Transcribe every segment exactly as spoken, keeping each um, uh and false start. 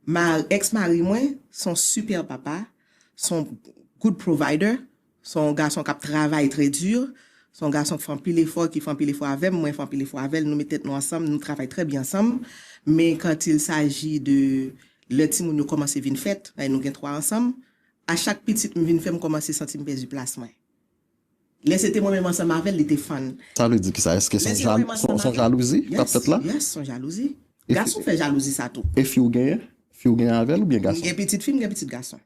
Ma, ex mari mwen, se yon super papa, se yon good provider, se yon gason k ap travay trè di, se yon gason k fè anpil efò, ki fè anpil efò avè m, mwen fè anpil efò avè l, nou met tèt nou ansanm, nou travay trè byen ansanm. Men quand il s'agit de lè timoun yo kòmanse vin fèt, e nou gen twa ansanm, a chak pitit m vin fè, m kòmanse santi m pèdi plas mwen. Lè se te mwen menm ansanm avè l, li te fann. Sa vle di ki sa? Èske se yon jalouzi k ap fèt la? Yes, se yon jalouzi. Gason fè jalouzi sa tou. E fi w genyen? Fi w genyen avè l oubyen gason? M gen pitit fi, m gen pitit gason.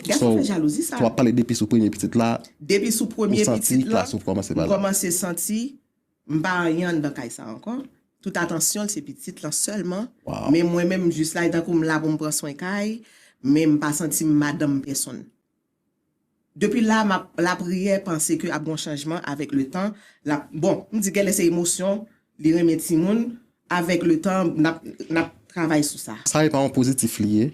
Gason fè jalouzi sa. So w ap pale depi sou premye pitit la? Depi sou premye pitit la, m kòmanse santi m pa anyen anndan kay sa ankò. Tout atansyon l se pitit lan sèlman. Men mwen menm jis la, e tankou m la pou m pran swen kay, men m pa santi m madanm pèsonn. Depi la, m ap lapriyè, panse ke ap gon chanjman avèk letan. L ap, bon, m di genlè se emosyon, li renmen timoun. Avèk letan, n ap, n ap travay sou sa. Sa e pa yon pozitif li ye?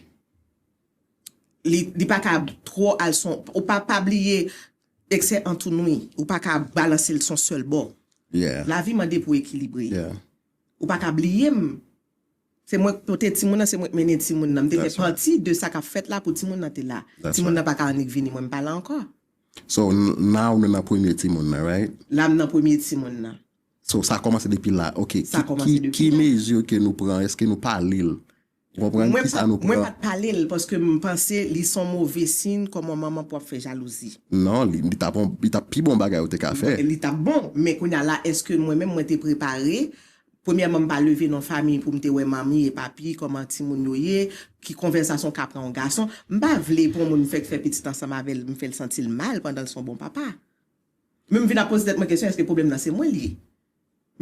Li, li pa ka twò al son, ou pa, pa bliye, eksè antounwi, ou pa ka balanse l son sèl bò. Lavi mande pou ekilibre. Ou pa ka bliye m. Se mwen k pote timoun nan, se mwen k mennen timoun nan. M te fè pati de sa k ap fèt la pou timoun nan te la. Timoun nan pa ka annik vini, mwen m pa la ankò. So, n- now nou nan premye timoun nan, right? La m nan premye timoun nan. So, sa kòmanse depi la. Ok. Ki, ki, ki mezi ke nou pran? Èske nou pale l? Ou konprann kisa nou pran? Mwen pa t pale l paske m panse li se yon move siy kòman manman pou ap fè jalouzi. Non, li, li t ap, li t ap pi bon bagay ou te ka fè. Li t ap bon, men kounye a la, èske mwen menm mwen te prepare? Premyèman, m pa leve nan fanmi pou m te wè manmi e papi, kòman timoun yo ye, ki konvèsasyon ka pran yon gason. M pa vle pou yon moun fèk fè pitit ansanm avè l, m fè l santi l mal pandan l se yon bon papa. Men m vin ap poze tèt mwen kesyon, èske pwoblèm nan se mwen li ye?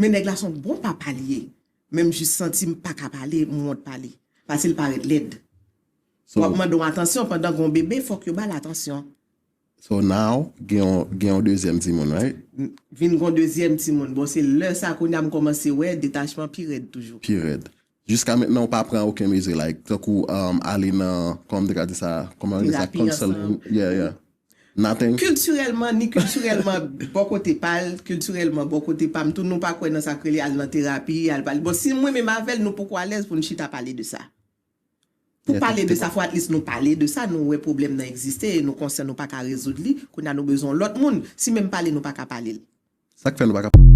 Men nèg la se yon bon papa li ye. Men m jis santi m pa ka pale, m wont pale. Paske l parèt lèd. W ap mande yon atansyon pandan gen yon bebe, fòk yo ba l atansyon. So now, gen yon, gen yon dezyèm timoun, right? Vin gen yon dezyèm timoun. Bon, se lè sa kounye a m kòmanse wè detachman pi rèd toujou. Pi rèd. Jiska mentnan, ou pa pran okenn mezi, like, tankou um, ale nan, kòman m te ka di sa, kòman yo rele sa, counseling. Yeah, yeah. Nothing. Kiltirèlman, ni kiltirèlman, bò kote pa l, kiltirèlman, bò kote pa m, tou nou pa kwè nan sa k rele al nan terapi, al pale. Bon, si mwen menm avè l, nou poko alèz pou n chita pale de sa. Pou pale de sa, fò at least nou pale de sa, nou wè pwoblèm nan egziste e nou konsyan nou pa ka rezoud li, kounye a nou bezwen yon lòt moun. Si menm pale nou pa ka pale l. Sa k fè nou pa ka pale?